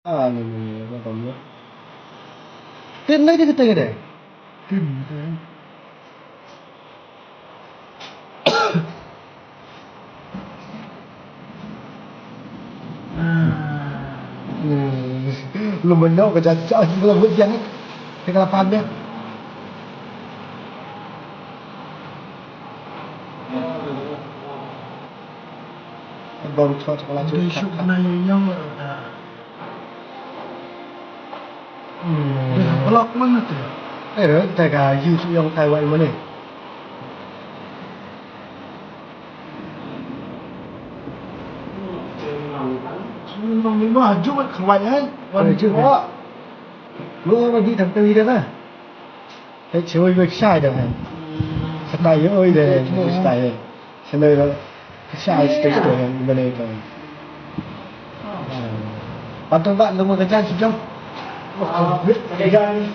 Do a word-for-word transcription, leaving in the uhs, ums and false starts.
Ah, no, no, no, no, no. Tin lagi kita gede. Tin, tin. Lum bynno ka jaka ka la mut biang. Te ka la pan biang. Bom chot ka la chot. Dei suk na yang. Hmm. Dah block mana tu? Eh, dah ka use yang Taiwan mana? Memang lima juga kuat kan? Wan juga. Lu lagi tak tahu dah lah. Hei, cewek gue shy dah, hei. Sedai oi deh, sedai. Sedai dah. Shy sedai dah, hei, boleh dah. Patut tak lu mau kerja sejam? Oh, kerja ni.